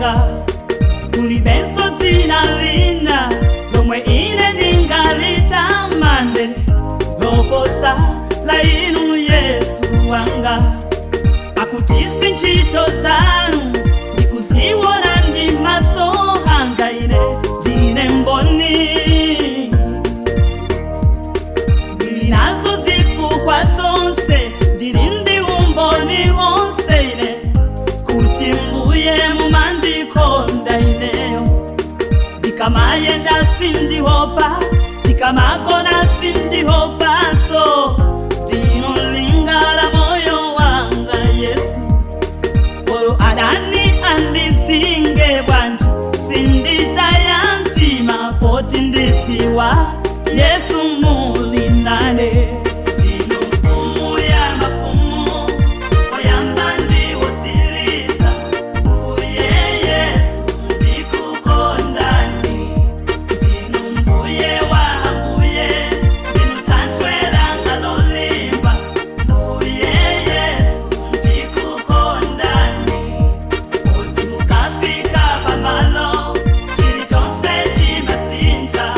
wanga, kulibenso dzina lina lomwe ine ndingalitamande loposa la inu Yesu wanga. Pakuti si ntchito zanu ndikuziona ndi maso anga, ine ndine mboni. Ndili nazo zifukwa zonse, ndili ndi umboni wonse ine kuti mbuye mumandikonda ineyo. Ndikamayenda sindihopa, ndikamakona sindihopaso, ndinu linga la moyo wanga Yesu. Olo adani andizinge bwanji, sinditaya mtima poti ndidziwa Yesu muli nane. Ndinu mfumu ya mafumu, oyamba ndiwotsiriza, Mbuye Yesu ndikukondani. Ndinu mbuye wa ambuye, ndinu thanthwe langa lolimba, Mbuye Yesu ndikukondani. Kuti mukafika pamalo, chilichonse chimasintha,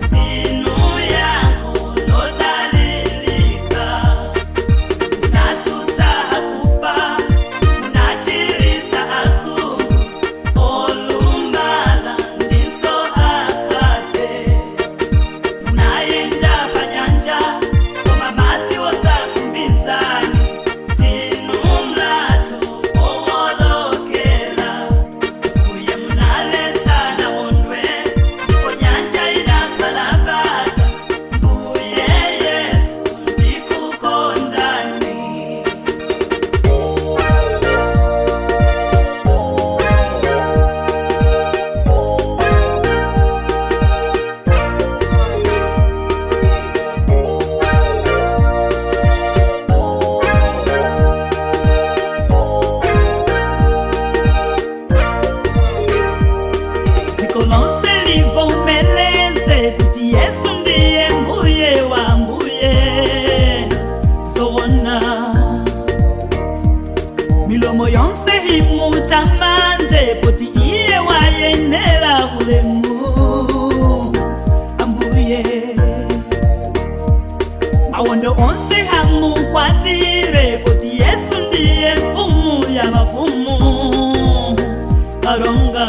ndinu yankho lodalilika. Munatsutsa akufa, munachiritsa akhungu, olumala ndinso akhate. Munayenda panyanja, koma madzi osakumizani, ndinu mlatho owolokera. Uye munaletsa namondwe, ndipo nyanja inakhala bata, Mbuye Yesu ndikukondani. Dziko lonse livomereze kuti Yesu ndiye mbuye wa mbuye. Zowona milomo yonse imutamande poti iye wayenera ulemu ambuye. Mawondo onse amugwadire poti Yesu ndiye mfumu ya mafumu karonga.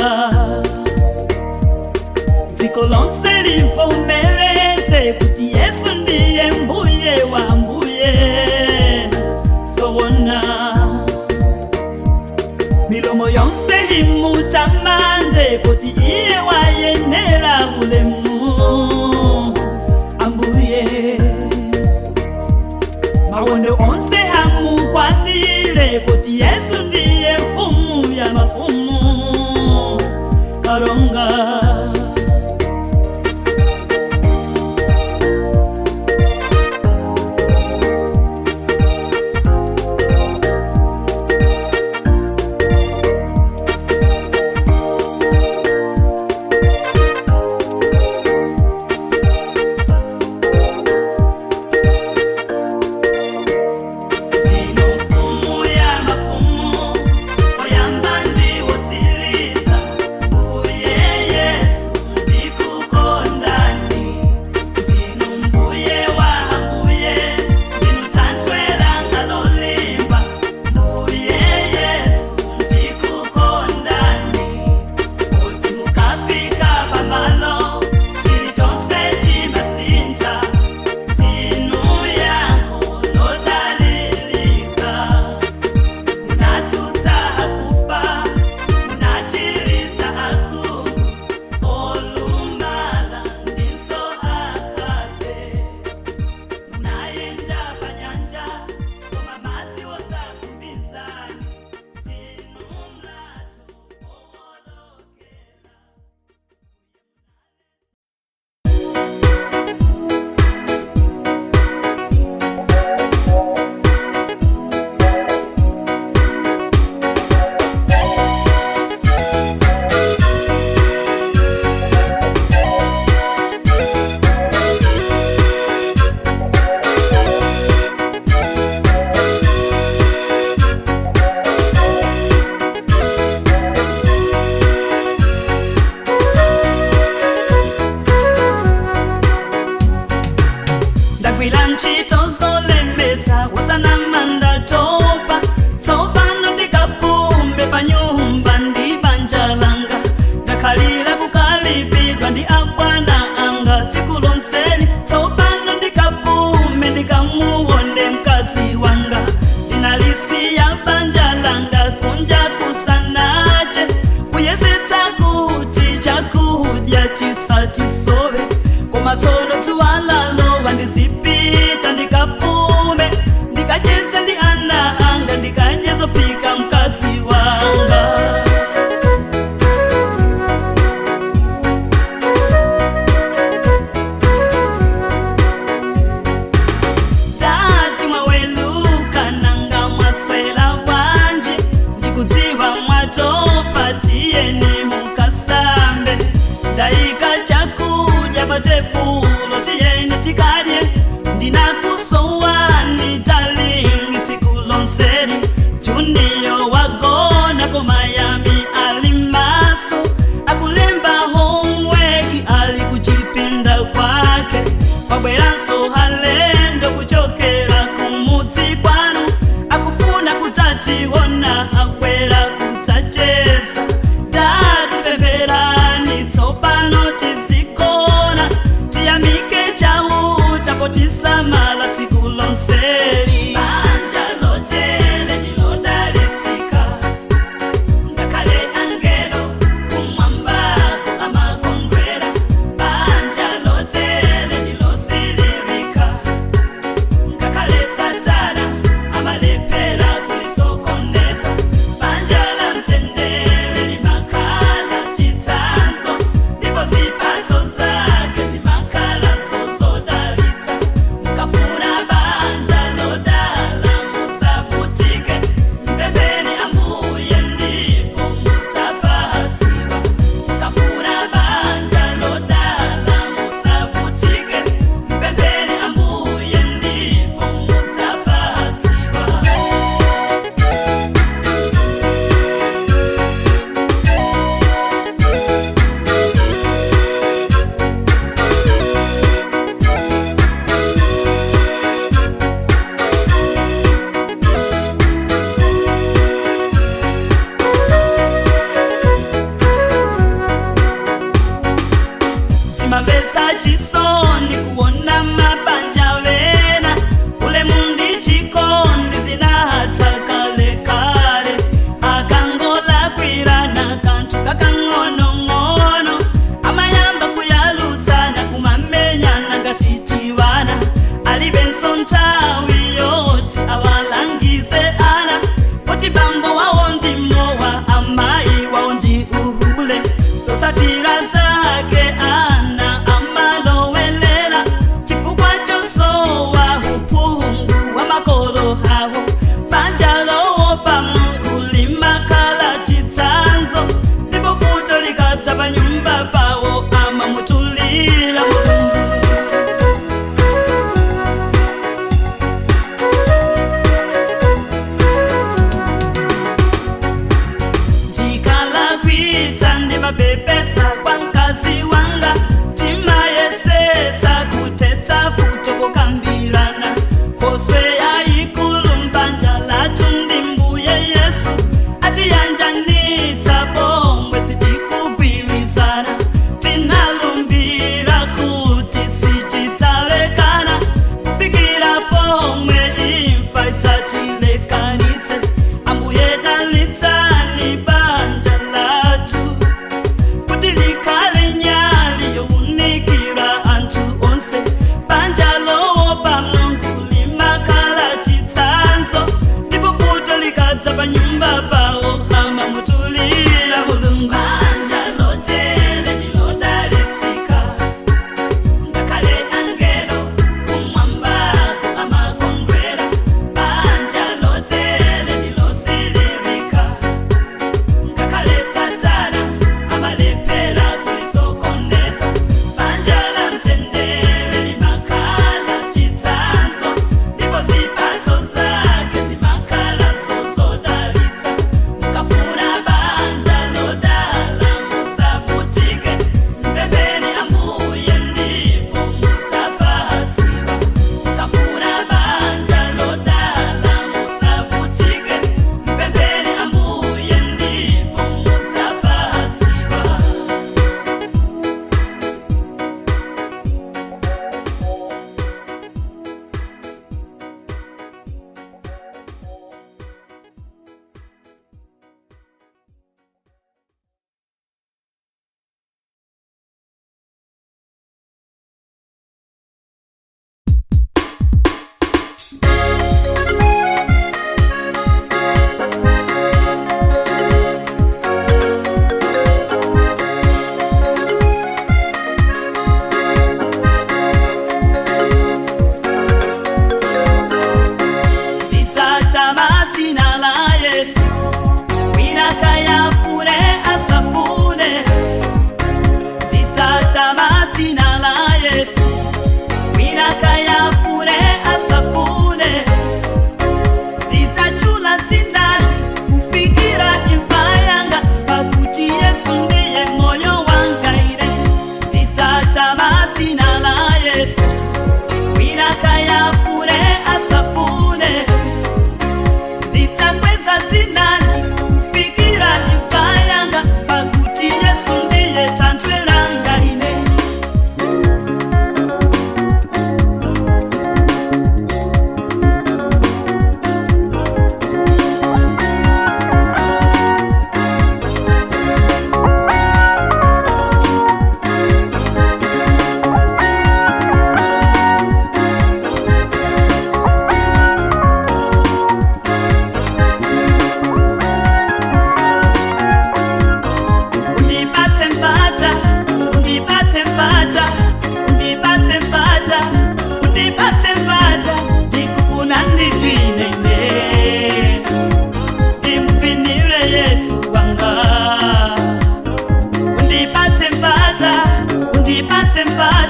Dziko lonse livomereze kuti Yesu ndiye mbuye wa mbuye. Zowona milomo yonse imutamande poti iye wayenera ulemu ambuye. Mawondo onse amugwadire poti Yesu ndiye mfumu ya mafumu karonga. Ndinu mfumu ya mafumu, oyamba ndiwotsiriza, Mbuye Yesu. Ndimakalipidwa ndi abwana anga tsiku lonseli. Tsopano ndikapume ndikamuone mkazi wanga. Ndinalisiya banja langa kunja kusanache, kuyesetsa kuti chakudya chisatisowe. Koma tsono dzuwa lalowa, ndizipita ndikapume, ndikacheze ndi ana anga, ndikadye zophika mkazi wanga. Tati mwaweluka, nanga mwaswela bwanji? Ndikudziwa mwatopa, tiyeni mukasambe. Ndayika chakudya pa tebulo, tiyeni tikadye. Ndinakusowani darling tsiku lonseli. Junior wagona koma Yami ali maso, akulemba homework ali kuchipinda kwake. Kwabweranso alendo kuchokera kumudzi kwanu, akufuna kudzationa, abwera kudzacheza. Tatipempherani tsopano tizikona, tiyamike Chauta potisamala tsiku lonseli. Banja lotele ndilodalitsika, ngakhale angelo kumwambako amakondwera. Banja lotele ndilosilirika, ngakhale Satana amalephera kulisokoneza. Banja la mtendere limakhala chitsanzo, ndipo zipatso zake zimakhala zodalitsa. Mukafuna banja lodala musavutike, mpempheni Ambuye ndipo mudzapatsidwa. Mukafuna banja lodala musavutike, mpempheni Ambuye ndipo mudzapatsidwa. Zimamvetsa chisoni kuona mabanja wena, ulemu ndi chikondi zinatha kalekale. Akangolakwirana kanthu kakang'onong'ono, amayamba kuyalutsana, kumamenyana ngati tiwana. Alibenso nthawi yoti awalangize ana kuti bambo wawo ndi mowa, amayi wawo ndi uhule. Zotsatira zake ana amalowelera chifukwa chosowa uphungu wa makolo awo. Banja lowopa Mulungu limakhala chitsanzo, ndipo vuto likadza pa nyumba pawo amamutulira Mulungu. Ndikalakwitsa ndimapepesa kwa mkazi wanga, timayesetsa kutetsa vuto pokambirana. Nkhoswe yayikulu mbanja lathu ndi Mbuye Yesu, atiyanjanitsa pomwe sitikugwirizana. Tinalumbira kuti sitidzalekana kufikira pomwe imfa idzatilekanitse. Ambuye dalitsani banja lathu.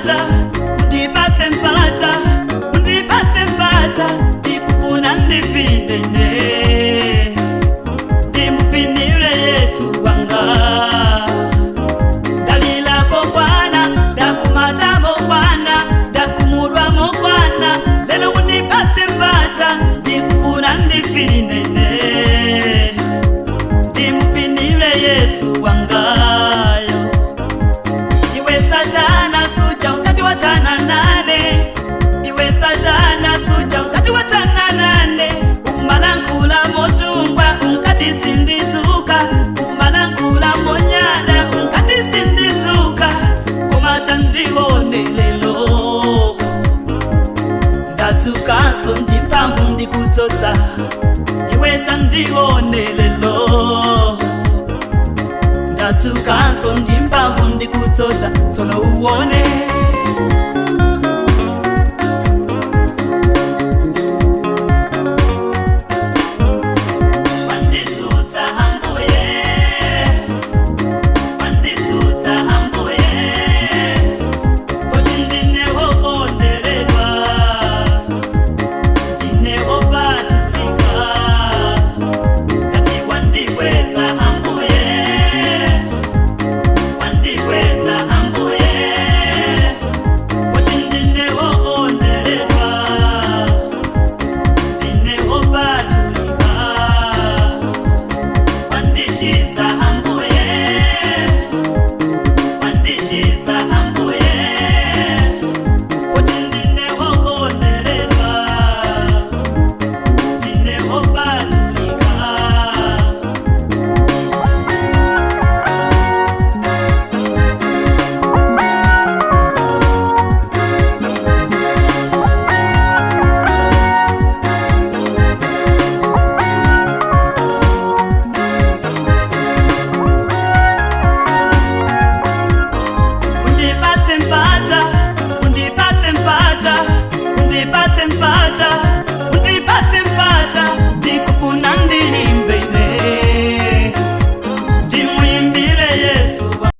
mpata, undipatse mpata, undipatse mpata, ndikufuna ndivinene, ndimupinire Yesu wanga. Ndalilako kwana, ndakumatamo kwana, ndakumudwamo kwana, lelo undipatse mpata, ndikufuna ndivinene, ndimupinire Yesu wangayo. Iwe Satana suja mkati watana nane, iwe Satana suja mkati watana nane, umalankula mochungwa unkati sinditsuka, umalankula monyada unkati sinditsuka, komata ndione lelo ndatsukanso ndimphamvu ndikutsotsa, iwe tandione lelo ndatsukanso ndimphamvu ndikutsotsa, tsono uone.